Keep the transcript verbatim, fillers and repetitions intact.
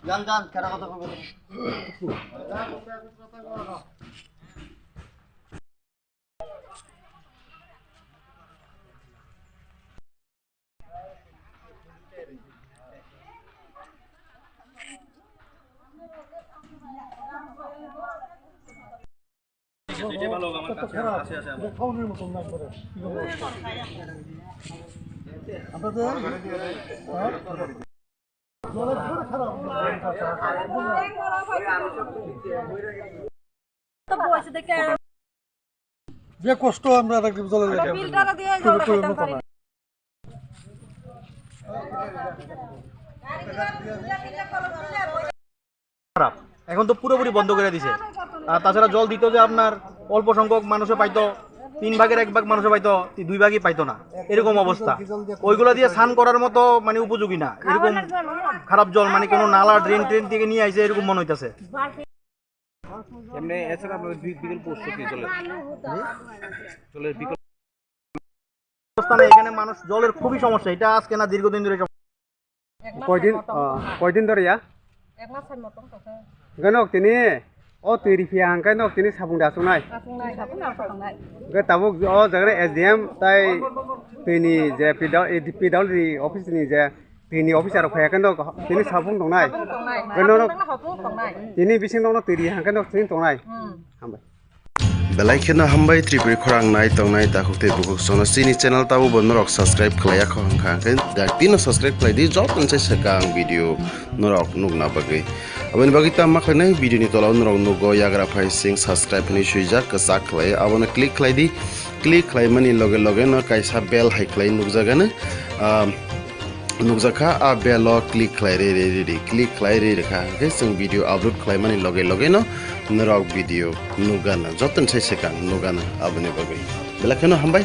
Jan, jan, kera kotha kobor. যে কষ্ট আমরা আর কি জলের লাগে। ফিল্টার দিয়ে জল খেতাম পারি। খারাপ। এখন তো পুরোপুরি বন্ধ করে দিছে। আর তাছাড়া জল দিত যে আপনার অল্প সংখ্যক মানুষে পাইতো, তিন ভাগের এক ভাগ মানুষে পাইতো, দুই ভাগই পাইতো না, এরকম অবস্থা। ওইগুলো দিয়ে স্নান করার মতো মানে উপযোগী না, এরকম খারাপ জল, মানে কোনো নালা, ড্রেন ট্রেন থেকে নিয়ে আইছে, এরকম মনে হইতাছে। এমনি এছাড়া আপনাদের বি-, বিকল্প উৎস কি জলের? জলের বিকল্প অবস্থা নেই, এখানে মানুষ জলের খুবই সমস্যা, এটা আজকে না, দীর্ঘদিন ধরে সমস্যা। এক মাস কয়দিন, মতন আহ, কয়দিন ধরে ইয়া? এক মাসের মতন তখন। Ganok tini, o twi riphiya hangkhe nok tini sabung da aswk nai? Aswk nai, sabung da aswk nai. Hwnkhe tabuk o jaga S D M tai twi ni je P W D office ni je twi ni officer rok phaiya khe nok tini sabung tongnai. Sabung tongnai. Hwnkhe norok tini bising nokno twi ri hangkhe nok tini tongnai. Hmm. Hambai. Belai kheno hambai Tripuri khorang nai tongnai takhuk tei bukhuk sono chini channel tabo bo norok subscribe khlaiya kho hwnkha hwnkhe da tino subscribe khlai di jotoni se swkang video norok nukna bagwi. Aboni bagwi tamo khlainai video ni tola o norok nugo yagra phai sing subscribe hinwi swijak kwchak khlai abono click khlai di click khlai mani loge loge no kaisa bell hai khlai nukjagano. Ah, nukjakha, a bell o click khlai ri ri ri ri, click khlai ri rikha, hwnkhe chwng video upload khlaimani loge loge no norok video nukgana, jotoni sai swkang nukgana aboni bagwi. Belai kheno hambai.